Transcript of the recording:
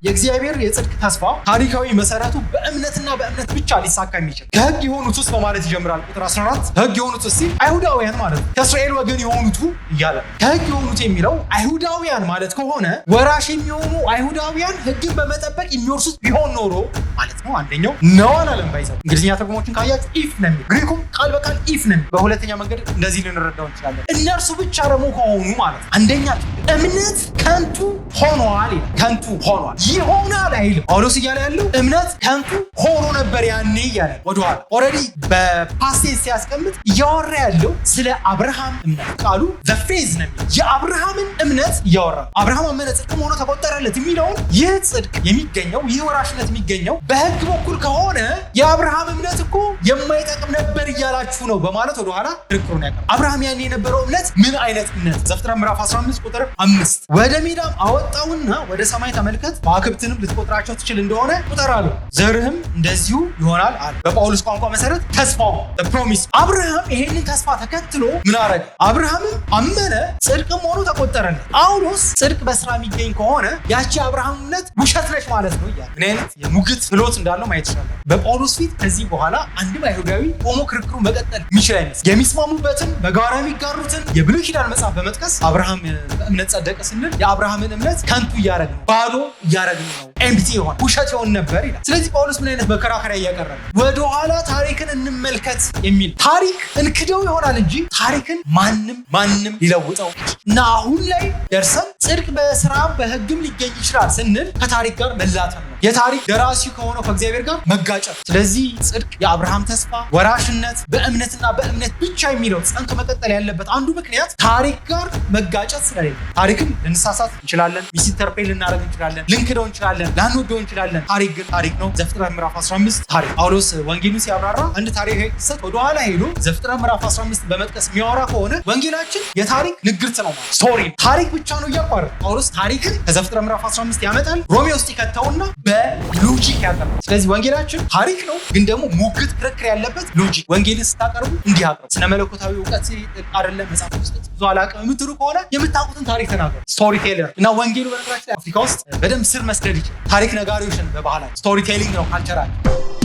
የእግዚአብሔር የጽድቅ ተስፋ ታሪካዊ መሰረቱ በእምነትና በእምነት ብቻ ሊሳካ የሚችል ከህግ የሆኑት ውስጥ በማለት ይጀምራል። ቁጥር 14 ከህግ የሆኑት ሲል አይሁዳውያን ማለት ነው። ከእስራኤል ወገን የሆኑቱ እያለ ከህግ የሆኑት የሚለው አይሁዳውያን ማለት ከሆነ ወራሽ የሚሆኑ አይሁዳውያን ህግን በመጠበቅ የሚወርሱት ቢሆን ኖሮ ማለት ነው። አንደኛው ነው አላለም። ባይዘው እንግሊዝኛ ትርጉሞችን ካያችሁ if ነው የሚል፣ ግሪኩም ቃል በቃል if ነው የሚል። በሁለተኛ መንገድ እንደዚህ ልንረዳው እንችላለን። እነርሱ ብቻ ደግሞ ከሆኑ ማለት ነው። አንደኛ እምነት ከንቱ ሆኗል ይላል። ከንቱ ሆኗል ይሆናል አይልም። ጳውሎስ እያለ ያለው እምነት ከንቱ ሆኖ ነበር ያኔ እያለ ወደኋላ already በ past tense ሲያስቀምጥ እያወራ ያለው ስለ አብርሃም እምነት፣ ቃሉ the faith ነው የሚለው፣ የአብርሃምን እምነት እያወራ ነው። አብርሃም አመነ ጽድቅም ሆኖ ተቆጠረለት የሚለውን ይህ ጽድቅ የሚገኘው፣ ይህ ወራሽነት የሚገኘው በህግ በኩል ከሆነ የአብርሃም እምነት እኮ የማይጠቅም ነበር እያላችሁ ነው በማለት ወደኋላ ክርክሩን ያቀርባል። አብርሃም ያኔ የነበረው እምነት ምን አይነት እምነት? ዘፍጥረት ምዕራፍ 15 ቁጥር 5 ወደ ሜዳም አወጣውና ወደ ሰማይ ተመልከት፣ ከዋክብትንም ልትቆጥራቸው ትችል እንደሆነ ቁጠር አለው፣ ዘርህም እንደዚሁ ይሆናል አለ። በጳውሎስ ቋንቋ መሰረት ተስፋው promise። አብርሃም ይሄንን ተስፋ ተከትሎ ምን አረገ? አብርሃምም አመነ ጽድቅም ሆኖ ተቆጠረለት። ጳውሎስ ጽድቅ በስራ የሚገኝ ከሆነ ያቺ አብርሃም እምነት ውሸት ነች ማለት ነው እያለ ምን አይነት የሙግት ክህሎት እንዳለው ማየት ይችላል። በጳውሎስ ፊት ከዚህ በኋላ አንድም አይሁዳዊ ቆሞ ክርክሩን መቀጠል የሚችል አይመስልም። የሚስማሙበትን፣ በጋራ የሚጋሩትን የብሉይ ኪዳን መጽሐፍ በመጥቀስ አብርሃም በእምነት ጸደቀ ስንል የአብርሃምን እምነት ከንቱ እያረግን ነው፣ ባዶ እያረግን ነው፣ empty የሆነ ውሸት የሆን ነበር ይላል። ስለዚህ ጳውሎስ ምን አይነት መከራከሪያ እያቀረበ፣ ወደኋላ ታሪክን እንመልከት የሚል፣ ታሪክ እንክደው ይሆናል እንጂ ታሪክን ማንም ማንም ሊለውጠው እና አሁን ላይ ደርሰን ጽድቅ በስራም በህግም ሊገኝ ይችላል ስንል ከታሪክ ጋር መላተም ነው። የታሪክ ደራሲ ከሆነው ከእግዚአብሔር ጋር መጋጨት። ስለዚህ ጽድቅ፣ የአብርሃም ተስፋ፣ ወራሽነት በእምነትና በእምነት ብቻ የሚለው ጸንቶ መቀጠል ያለበት አንዱ ምክንያት ታሪክ ጋር መጋጨት ስለሌለ፣ ታሪክን ልንሳሳት እንችላለን፣ misinterpret ልናደርግ እንችላለን፣ ልንክደው እንችላለን፣ ላንወደው እንችላለን። ታሪክ ግን ታሪክ ነው። ዘፍጥረት ምዕራፍ 15 ታሪክ፣ ጳውሎስ ወንጌሉን ሲያብራራ አንድ ታሪካዊ ክስተት ወደኋላ ሄዶ ዘፍጥረት ምዕራፍ 15 በመጥቀስ የሚያወራ ከሆነ ወንጌላችን የታሪክ ንግርት ነው ማለት story ታሪክ ብቻ ነው እያልኩ አይደለም። ጳውሎስ ታሪክን ከዘፍጥረት ምዕራፍ 15 ያመጣል፣ ሮሜ ውስጥ ይከተውና በ logic ያቀርባል። ስለዚህ ወንጌላችን ታሪክ ነው፣ ግን ደግሞ ሙግት ክርክር ያለበት logic። ወንጌልን ስታቀርቡ እንዲህ አቅርቡ። ስነ መለኮታዊ እውቀት አይደለም፣ መጽሐፍ ቅዱስ ብዙ አላውቅም የምትሉ ከሆነ የምታውቁትን ታሪክ ተናገሩ። Story teller እና ወንጌሉ በነገራችን ላይ አፍሪካ ውስጥ በደንብ ስር መስደድ ይችላል። ታሪክ ነጋሪዎችን በባህላችን story telling ነው culture ኣችን።